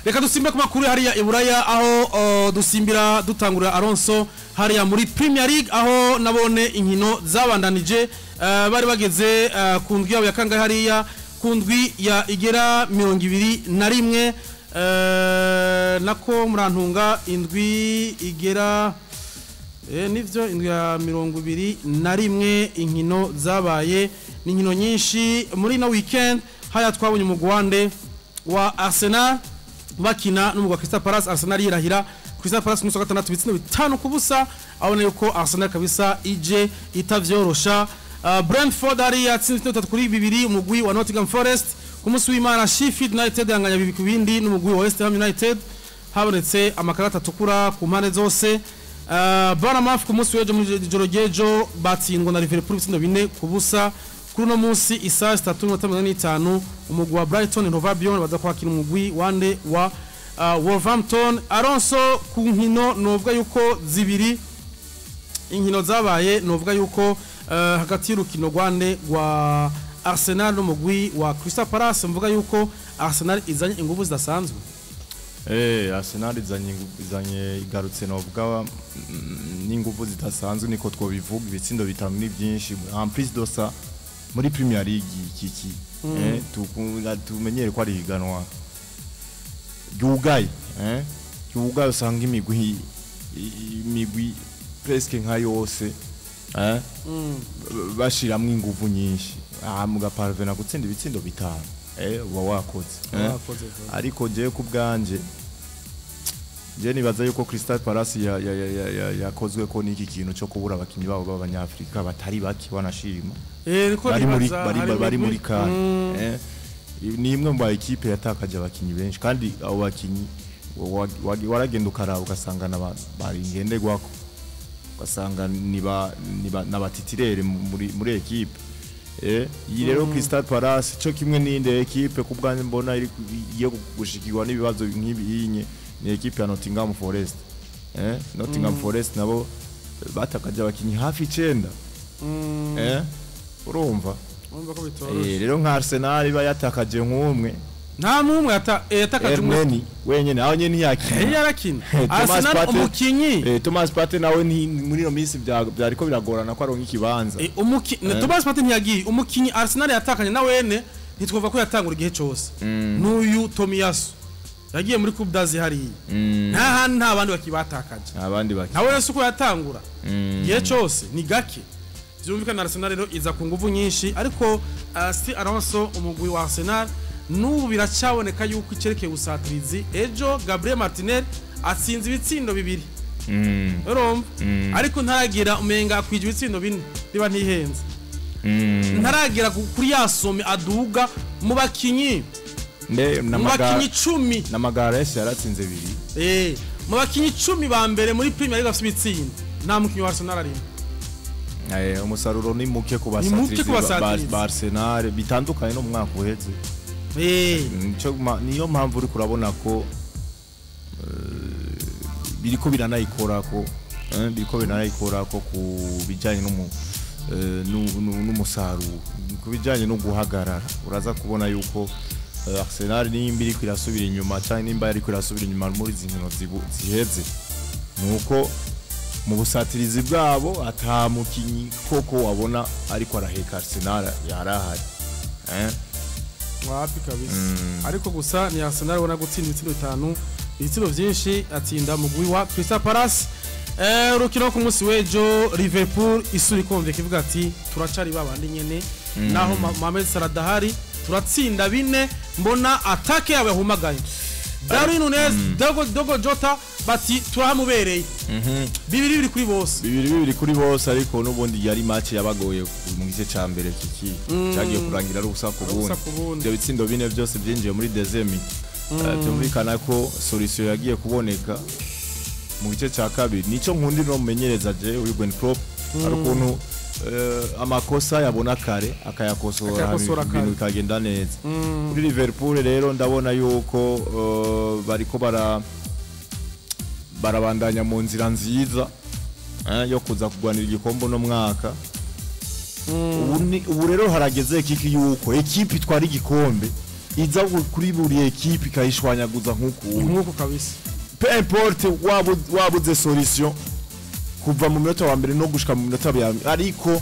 Reka dusimbe ku makuru hariya Iburaya, aho dusimbira dutangurira Alonso hariya muri Premier League, aho nabone inkino zabandanije, bari bageze ku ndwi yabo ya kangahe, hariya ku ndwi ya igera 21, nako murantunga, indwi igera nivyo, indwi ya 21. Inkino zabaye ni inkino nyinshi muri no weekend. Haya twabonye umugwande wa Arsenal bakina n'umugwa Crystal Palace, Arsenal yirahira Crystal Palace ku gatandatu ibitsindo 5-0, abona yuko Arsenal kabisa ije itavyorosha. Brentford ari yatsinze 3-2 umugwi wa Nottingham Forest. Ku munsi w'Imana Sheffield United yanganya 2-2 n'umugwi wa West Ham United, habonetse amakarata atukura ku mpande zose. Bournemouth ku munsi w'ejo mu ijoro ry'ejo batsindwa na Liverpool ibitsindo 4-0. Kuri uno munsi isaha 3:45 umugwi wa Brighton and Hove Albion baza kwakira umugwi wande wa Wolverhampton. Alonso, ku nkino novuga yuko zibiri, inkino zabaye, novuga yuko hagati y'urukino rwande rwa Arsenal n'umugwi wa Crystal Palace, mvuga yuko Arsenal izanye ingufu zidasanzwe. Arsenal izanye igarutse novuga n'ingufu zidasanzwe, niko twobivuga. Ibitsindo 5 ni byinshi, en plus de ça muri Premier League kiki tumenyere ko ari higanwa ryugaye, ryugaye, usanga imigwi presque nka yose bashiramwo ingufu nyinshi, mugaparvena gutsinda ibitsindo 5, uba wakoze. Wakoze vuba. Ariko jewe ku bwanje, je nibaza yuko Crystal Palace yakozwe ko n'iki kintu cyo kubura abakinyi babo b'abanyafrika batari bake, wanashima niko bari muri nibaza, bari hari bari muri imigwi. CAN. Ni imwe mu ba ekipe yatakaje abakinyi benshi, kandi abo bakinyi waragenda ukaraba ugasanga bari ngenderwako, ugasanga niba n'aba titulaires muri ekipe. Iyi rero Crystal Palace cyo kimwe n'indi ekipe ku bwanjye mbona iri igiye gushikirwa n'ibibazo nk'ibi inye ni ekipe ya Nottingham Forest. Nottingham Forest nabo batakaje abakinyi hafi 9. Urumva? Urumva ko bitoroshe. Rero nka Arsenal iba yatakaje nk'umwe. Nta n'umwe yatakaje umwe. Elneny wenyene aho nyene ntiyakina. Yarakina. Thomas Arsenal Partey- umukinyi Thomas Partey nawe muri ino minsi byariko biragorana ko aronka ikibanza. Thomas Partey ntiyagiye. Umukinyi Arsenal yatakanye na wene ntitwumva ko yatangura igihe cyose, n'uyu Tomiyasu yagiye muri Coupe d'Asie hariya. Nta handi, nta bandi bakibatakaje. Abandi baki Nawe wese uko yatangura igihe cyose ni gake. Vyumvikana Arsenal rero iza ku nguvu nyinshi, ariko si Alonso, umugwi wa Arsenal n'ubu biracaboneka yuko icerekeye ubusatirizi, ejo Gabriel Martinelli atsinze ibitsindo 2, urumva, ariko ntaragira, umenga akwije ibitsindo 4 niba ntihenze, ntaragera kuri ya sommet aduga mu bakinyi Nde mu n'amaga bakinyi 10. Na Magalhaes yaratsinze 2. Mu bakinyi 10 ba mbere muri Premier League bafite ibitsindo, nta mukinyi wa Arsenal arimo. Umusaruro ni muke ku Ni muke basatirizi ku basatirizi. ba Arsenal, bitandukanye no mu mwaka uheze. Niyo mpamvu uri kurabona ko biriko biranayikora ko ku bijanye n'umusaruro, ku bijanye no guhagarara. Uraza kubona yuko Arsenal nimba iriko irasubira inyuma cyangwa nimba yariko irasubira inyuma muri izi nkino ziheze, nuko mu busatirizi bwabo ata mukinyi koko wabona ariko araheka Arsenal yarahari. Wapi kabisa. Ariko gusa ni Arsenal ubona gutsinda ibitsindo 5, ibitsindo byinshi atsinda mugwi wa Crystal Palace. Urukino ku munsi w'ejo, Liverpool isura ikomveka ivuga ati turacari babandi nyene, naho Mohamed Salah adahari turatsinda 4. Mbona attaque yabo yahumagaye, Darwin Nunez, Diogo Jota, bati turahamubereye, 2-2 kuri bose. 2-2 kuri bose, ariko n'ubundi yari match yabagoye mu gice ca mbere, kiki cyagiye kurangira ari ubusa ku Ubusa bundi. ku bundi. Ibyo bitsindo 4 byose byinjiye muri deuxième. Byumvikana ko solution yagiye kuboneka mu gice ca kabiri. Nico nkundi no mumenyereza je Jurgen Klopp, ari ukuntu amakosa yabona kare akayakosora, Akayakosora ibintu kare. bikagenda neza. Kuri Liverpool rero ndabona yuko bariko barabandanya mu nzira nziza yo kuza kugwanira igikombe no mwaka. Ubu rero harageze kiki yuko ekipe itwara igikombe. iza kuri buri ekipe ikayishwanyaguza nk'uku nk'uko kabisa. Peu importe wabuze solution kuva mu minota wa mbere no gushika mu minota ya, ariko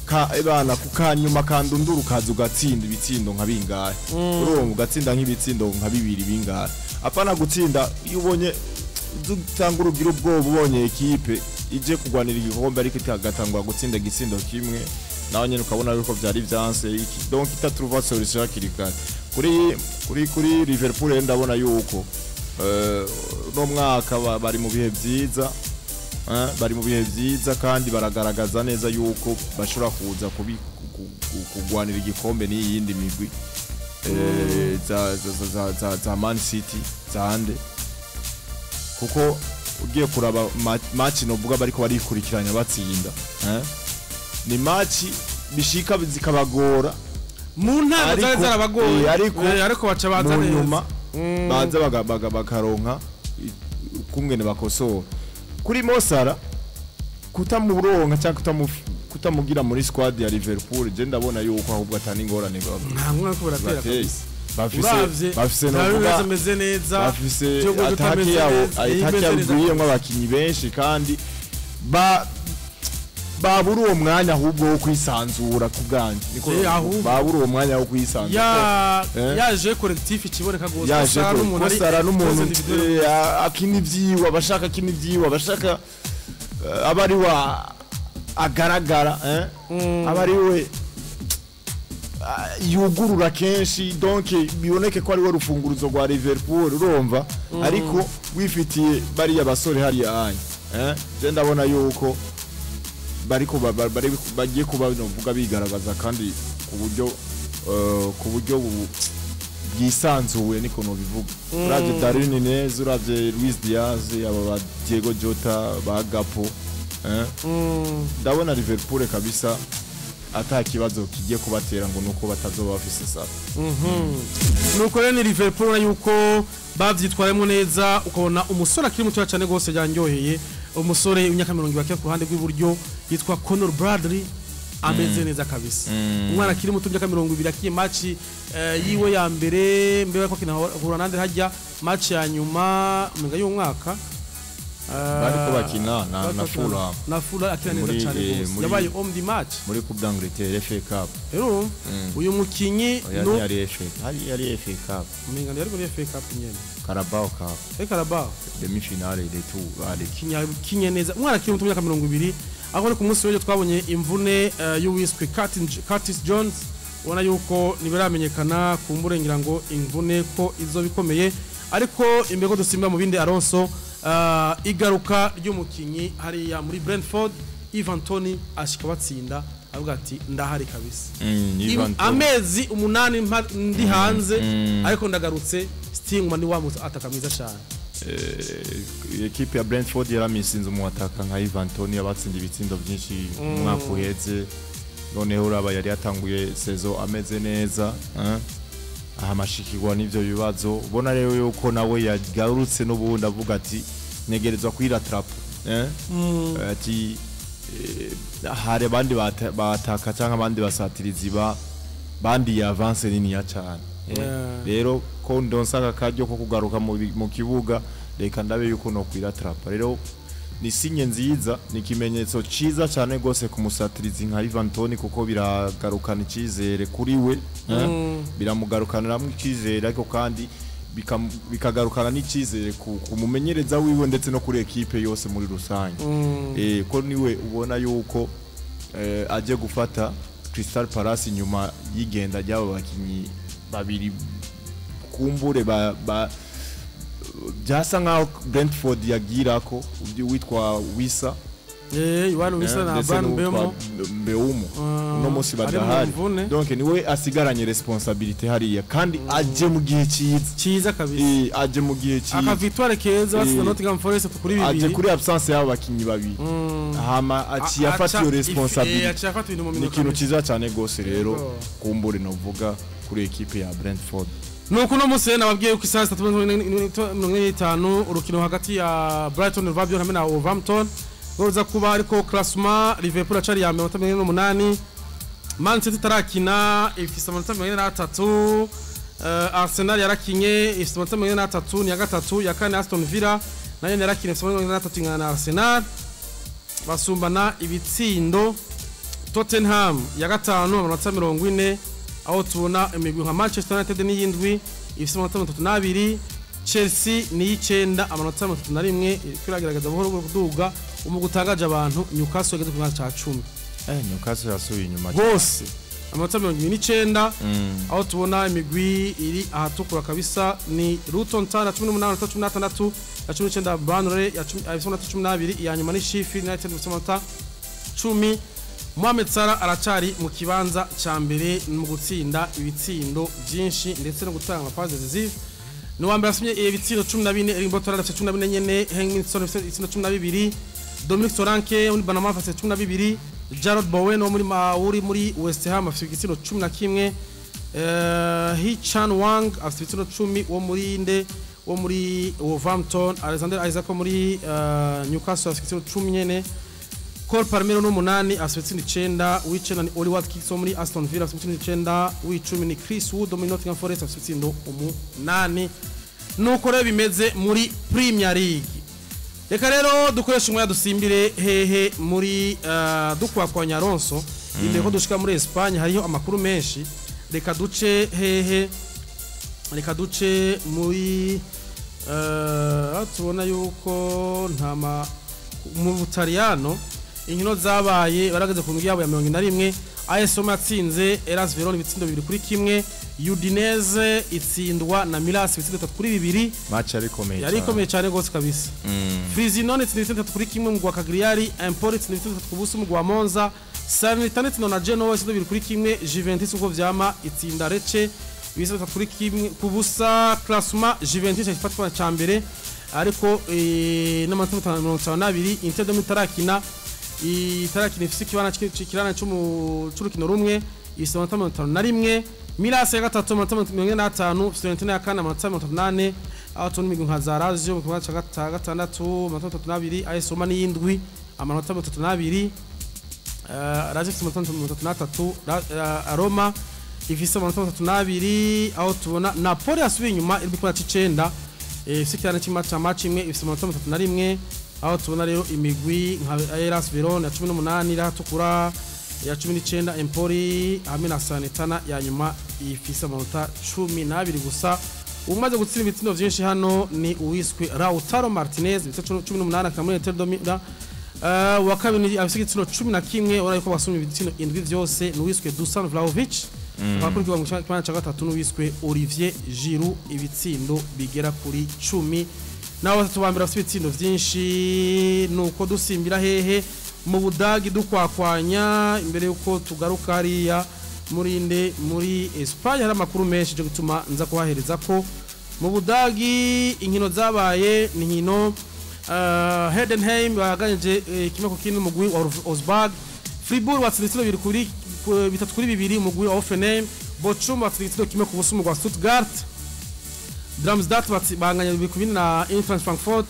ka ebana kukanyuma kandunduru kaza ugatsinda ibitsindo nka bingahe, urumva ugatsinda nk'ibitsindo nka bibiri bingahe. Apana gutsinda iyo ubonye utanga urugira ubwoba, ubonye ekipe ije kugwanira igikombe ariko itagatangwa gutsinda igitsindo kimwe, nawe nyene ukabona yuko vyari vyanse iki, donc itatruva solution hakiri kare. Kuri Liverpool rero ndabona yuko no mwaka bari mu bihe vyiza, bari mu bihe vyiza kandi baragaragaza neza yuko bashobora kuza kugwanira igikombe n'iyindi migwi za Man City zande, kuko ugiye kuraba match novuga bariko barikurikiranya batsinda, ni match bishika zikabagora mu ntango zari zarabagoye, ariko baca baza neza nyuma baza bakaronka kungene bakosora. Kuri Mo Salah kutamuronka cyangwa kutamugira muri squad ya Liverpool, je ndabona yuko ahubwo atani ingorane nta mwaka baratera kabisa. Bafise no ameze neza, bafise ataki yabo ataki yabwiye abakinyi benshi kandi babura uwo mwanya ahubwo wo kwisanzura ku bwanjye, niko babura uwo mwanya wo kwisanzura. Yaje collectif ikiboneka gose, Salah n'umuntu akina ivyiwe, abashaka akina ivyiwe, abashaka abari wa agaragara, abari we yugurura kenshi, donc biboneke ko ari we rufunguruzo rwa Liverpool, urumva. Ariko wifitiye bariya basore hariya anye, je ndabona yuko bariko bagiye kuba novuga bigaragaza kandi ku buryo bwisanzuye, niko no bivuga. Uravye Darwin Nunez, uravye Luis Diaz, aba ba Diego Jota, ba Gapo, ndabona Liverpool kabisa ata kibazo kigiye kubatera ngo nuko batazoba bafise Salah. Nuko rero ni Liverpool na yuko bavyitwaremo neza, ukabona umusore akiri muto cyane gose yanyoheye, umusore w'imyaka 20 ku ruhande rw'iburyo yitwa Conor Bradley, ameze neza kabisa. Umwana akiri muto w'imyaka 20 akiye match yiwe ya mbere mbere ko kinahura nande hajya match ya nyuma umenga y'umwaka bariko bakina na Fulham, na Fulham akina neza cyane gose, yabaye homme du match muri Coupe d'Angleterre FA Cup. Rero uyu mukinyi no yari FA, yari FA Cup, umenga yari muri FA Cup nyene, Carabao Cup, Carabao demi finale et tout bari kinye neza. Umwana akiri muto w'imyaka 20, aho ku munsi w'ejo twabonye imvune y'uwiswe Curtis Jones, ubona yuko nibiramenyekana kumburengira ngo imvune ko izo bikomeye, ariko imbego dusimba mu bindi Alonso, igaruka ry'umukinyi hariya muri Brentford Ivan Toney ashika batsinda avuga ati ndahari kabisa. Amezi 8 ndi hanze ariko ndagarutse, Stingman ni wa ataka mwiza cyane. Ekipe ya Brentford yaramisinze mu ataka nka Ivan Toney abatsinda ibitsindo byinshi umwaka uheze, noneho uraba yari yatanguye saison ameze neza, ahamashikirwa n'ivyo bibazo, ubona rero yuko nawe yagarutse n'ubundi avuga ati negerezwa kwiratrap, ati hari abandi bataka cyangwa abandi basatirizi bandi ya avance nini ya cyane. Rero ko ndonsaka karyo ko kugaruka mu kibuga, reka ndabe yuko no kwiratrap. Rero ni sinye nziza, ni kimenyetso ciza cyane gose kumusatirizi nka Ivan Toney, kuko biragarukana icizere kuri we, biramugarukanira icizere, ariko kandi bikagarukana n'icizere kumumenyereza wiwe ndetse no kuri ekipe yose muri rusange. Ko niwe ubona yuko aje gufata Crystal Palace nyuma y'igenda ry'abo bakinyi babiri kumbure byasa nkaho Brentford yagirako witwa Wissa, Iwan Wissa na Ban Mbeumo no musi badahari, donc niwe asigaranye responsabilité hariya kandi aje mu gihe cyiza kabisa, aje mu gihe cyiza aka victoire keza batsinda Nottingham Forest kuri bibiri, aje kuri absence y'abo bakinyi babiri, hama aciye afata iyo responsabilité, ni ikintu cyiza cyane gose. Rero kumbure novuga kuri equipe ya Brentford. Nuko no munsi nababwiye yuko isaha 3:45 urukino hagati ya Brighton and Albion hamwe na Wolverhampton goza kuba, ariko classement Liverpool acari ya 88, Man City tarakina ifise amanota 43, Arsenal yarakinye ifite amanota 43 ni ya gatatu, ya kane Aston Villa nayo yarakinye ifite amanota 43 ingana na Arsenal, basumbana ibitsindo. Tottenham ya gatanu amanota 40, aho tubona imigwi nka Manchester United n'iyindwi ifite amanota 32, Chelsea ni y'icenda amanota 31, iriko iragerageza buhoro buhoro kuduga. Umugwi utangaje abantu, Newcastle yageze ku mwanya ca 10. Newcastle yasubiye inyuma cyane. Bose amanota 29. Aho tubona imigwi iri ahatukura kabisa ni Luton Town ya 18 amanota 16, ya 19 Burnley ya 10 ifite amanota 12, iya nyuma ni Sheffield United ifite amanota 10. Mohamed Salah aracari mu kibanza ca mbere mu gutsinda ibitsindo byinshi ndetse no gutanga ama passes décisives. Ni uwa mbere asimye ibitsindo 14. Erling Haaland afite 14 nyene, Heung-min Son afite ibitsindo 12, Dominic Solanke muri Bournemouth afite 12, Jarrod Bowen wo muri uri muri West Ham afite igitsindo 11, Hee Chan Wang afite ibitsindo 10 wo muri nde, wo muri Wolverhampton, Alexander Isak wo muri Newcastle afite ibitsindo 10 nyene, Cole Palmer n'umunani afite ibitsindo 9, uw'icenda ni Oli Watkins wo muri Aston Villa afite ibitsindo 9, uw'icumi ni Chris Wood wo muri Nottingham Forest afite ibitsindo 8. Nuko rero bimeze muri Premier League. Reka rero dukoreshe umwanya dusimbire hehe muri dukwakwanya Alonso imbere ko dushika muri Espagne, hariho amakuru menshi. Reka duce hehe? Reka duce muri tubona yuko nta mu Butaliyano inkino zabaye, barageze ku ndwi yabo ya 41. AS Roma yatsinze Hellas Verona ibitsindo 2-1, Udinese itsindwa na Milan ibitsindo 3-2. Match yari ikomeye. Yari ikomeye cyane rwose kabisa. Frosinone itsinda ibitsindo 3-1 mu gwa Cagliari, Empoli itsinda ibitsindo 3-0 mu gwa Monza, Salernitana itsinda na Genoa ibitsindo 2-1, Juventus uko vyama itsinda Lecce ibitsindo 3-1 ku busa. Classement, Juventus ifatwa ca mbere ariko n'amanota 52. Inter de Milan itarakina ifise ikibana c'ikirana c'urukino rumwe, ifise amanota 51. Milan ya gatatu amanota 45, Fiorentina ya kane amanota 38, aho tubona imigwi nka za Lazio mu kibanza ca gatandatu amanota 32, AS Roma n'iyindwi amanota 32. Lazio ifise amanota 33, Roma ifise amanota 32, aho tubona Napoli yasubiye inyuma iri mu kibanza c'icenda, ifise ikirana ca match imwe, ifise amanota 31. Aho tubona rero imigwi nka Hellas Verona ya 18 irahatukura, ya 19 Empoli hamwe na Salernitana ya nyuma ifise amanota 12 gusa. Umaze gutsinda ibitsindo vyinshi hano ni uwiswe Lautaro Martinez, ibitsindo 18 akaba muri Inter de Milan. Wa kabiri afise igitsindo 11, urabona ko basumye ibitsindo indwi vyose, ni uwiswe Dusan Vlahovic, abakurikirwa mu kibanza ca gatatu n'uwiswe Olivier Giroud, ibitsindo bigera kuri 10. Nabo batatu ba mbere bafite ibitsindo vyinshi. Nuko dusimbira hehe? Mu Budagi dukwakwanya imbere yuko tugaruka hariya muri nde, muri Espagne, hari amakuru menshi cyo gutuma nza kubahereza ko mu Budagi inkino zabaye ni inkino Heidenheim baganyije 1-1 umugwi wa Augsburg, Fribourg watsinze ibitsindo bibiri kuri 3-2 umugwi wa Hoffenheim, Bochum watsinze igitsindo 1-0 umugwi wa Stuttgart, Darmstadt banganya 2-2 na Eintracht Frankfurt,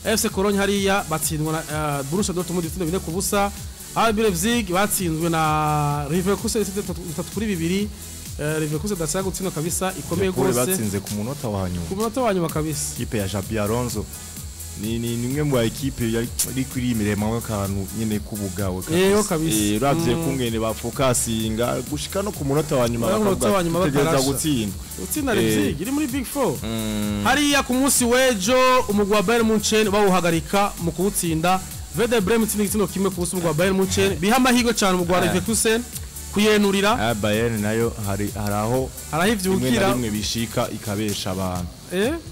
FC Cologne hariya batsindwa na Borussia Dortmund ibitsindo 4-0, RB Leipzig batsinzwe na Leverkusen ibitsindo 3-2. Leverkusen dasanga gutsinda kabisa ikomeye Liverpool gose. Batsinze ku munota wa nyuma. Ku munota wa nyuma kabisa. Ikipe ya Xabi Alonso ni imwe mu ekipe yari iri kuri imirema akantu nyene k'ubugawe. Yego kabisa. Uravye kungene bafokasinga gushika no ku munota wa nyuma, Ku munota wa nyuma bakavuga bakarasha. gutsinda. Utsinda Leipzig iri muri Big Four. Hariya ku munsi w'ejo umugwi wa Bayern Munchen bawuhagarika mu kuwutsinda. Werder Bremen itsinda igitsindo 1-0 umugwi wa Bayern Munchen, biha amahirwe cyane umugwi wa Leverkusen kuyenurira. Bayern nayo hari aho haraho rimwe na ivyukira rimwe bishika ikabesha abantu.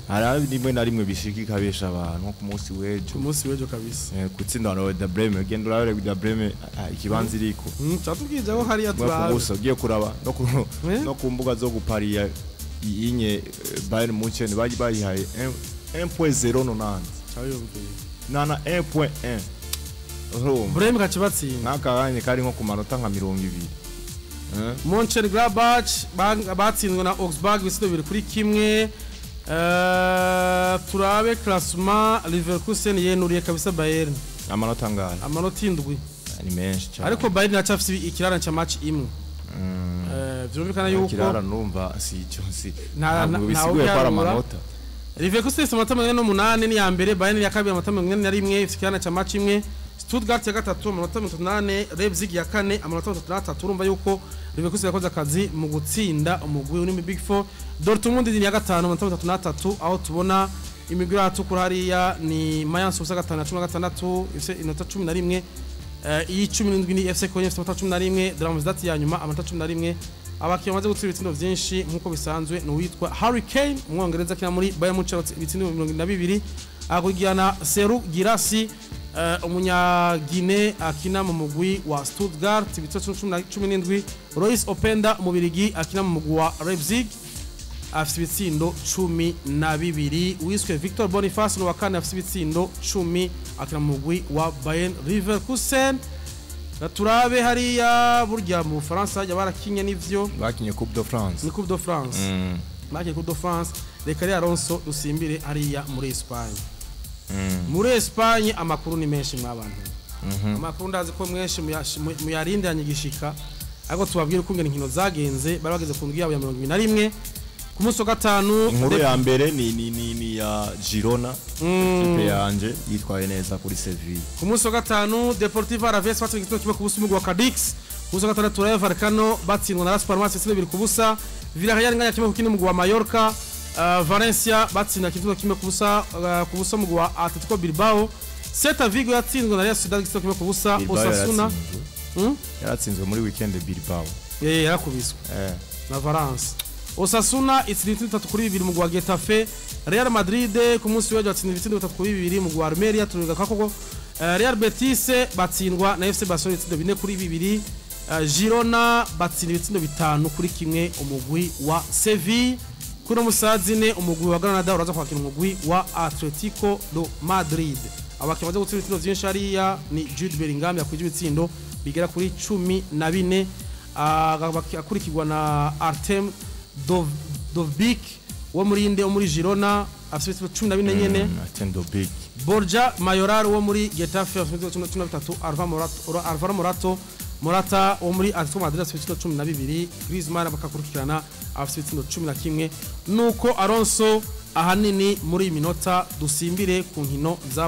Hari aho rimwe na rimwe bishika ikabesha abantu, nko ku munsi w'ejo. Ku munsi w'ejo kabisa. Gutsinda na Werder Bremen, genda urabe Werder Bremen ikibanza iriko. Catubwije aho hariya Mwe ku turabe. buso ugiye kuraba no ku mbuga zo gupariya inye, Bayern Munchen bari bayihaye 1.090 Cayumviye. nana 1.1, urumva? Bremen kacibatsinda. Nk'aka kanya kari nko ku manota nka 20. Mönchengladbach batsinzwe na Augsburg ibitsindo 2-1. Turabe classement, Leverkusen yenuriye kabisa Bayern. Amanota angahe? Amanota 7. Ni menshi cyane. Ariko Bayern iracafise ikirarane ca match imwe. Vyumvikana yuko kirara numva si icyo si ntabwo bisiguye ko ari amanota. Leverkusen ifite amanota 48 ni ya mbere, Bayern ya kabiri amanota 41 ifite ikirana ca match imwe, Stuttgart ya gatatu amanota 38, Leipzig ya kane amanota 33. Urumva yuko Leverkusen yakoze akazi mu gutsinda umugwi uri mu Big Four. Dortmund ni ya gatanu amanota 33, aho tubona imigwi iratukura hariya ni Mayence ubusa gatanu na 16 ifite inota 11, iyi 17 ni FC Köln ifite amanota 11, Darmstadt ya nyuma amanota 11. Abakinnyi bamaze gutsinda ibitsindo vyinshi nkuko bisanzwe ni uwitwa Harry Kane, umwongereza akina muri Bayern Munich ibitsindo 22, akurikirana Serhou Guirassy, umunyagine akina mu mugwi wa Stuttgart ibitsindo 17, Loïs Openda umubirigi akina mu mugwi wa Leipzig afite ibitsindo 12, wiswe Victor Boniface ni wa kane afite ibitsindo 10 akina mu mugwi wa Bayern Leverkusen. Turabe hariya burya mu Bufaransa hajya barakinye n'ivyo bakinye Coupe de France, ni Coupe de France, bakinye Coupe de France. Reka rero Alonso dusimbire hariya muri Espagne. Muri Espagne amakuru ni menshi mwabantu, amakuru ndazi ko mwenshi muyarindiranye igishika, ariko tubabwire uko inkino zagenze. Bari bageze ku ndwi yabo ya 21 ku munsi wa gatanu. Inkuru ya mbere ni ya Girona, ikipe yanje yitwaye neza kuri Sevilla. Ku munsi wa gatanu Deportivo Alaves batsinze igitego kimwe ku busa umugwi wa Cadix. Ku munsi wa gatandatu Rayo Vallecano batsindwa na Las Palmas ibitsindo 2-0. Villarreal inganya 1-1 umugwi wa Mallorca. Valencia batsinda igitego 1-0 ku busa umugwi wa Atletico Bilbao. Celta Vigo yatsinzwe na Real Sociedad igitego 1-0. Bilbao Osasuna yaratsinzwe. Yaratsinzwe muri weekend Bilbao. Yarakubiswe na Valence. Osasuna itsinda ibitsindo 3-2 umugwi wa Getafe. Real Madrid ku munsi w'ejo batsinda ibitsindo 3-2 umugwi wa Almeria. Turiga kako Real Betis batsindwa na FC Barcelona ibitsindo 4-2. Girona batsinda ibitsindo 5-1 umugwi wa Sevilla. Kuri musazine umugwi wa Granada uraza kwakira umugwi wa Atletico do Madrid. Abakinnyi bamaze gutsinda ibitsindo vyinshi hariya ni Jude Bellingham yakwije ibitsindo bigera kuri 14, akurikirwa na Artem Dovbyk wo muri inde, wo muri Girona, afite ibitsindo 14 nyene. Artem Dovbyk. Borja Mayoral wo muri Getafe afite ibitsindo 13, Alvaro Morata wo muri Atletico Madrid afite ibitsindo 12, Griezmann bakakurikirana afite ibitsindo 11. Nuko Alonso ahanini muri iyi minota dusimbire ku nkino zabaye.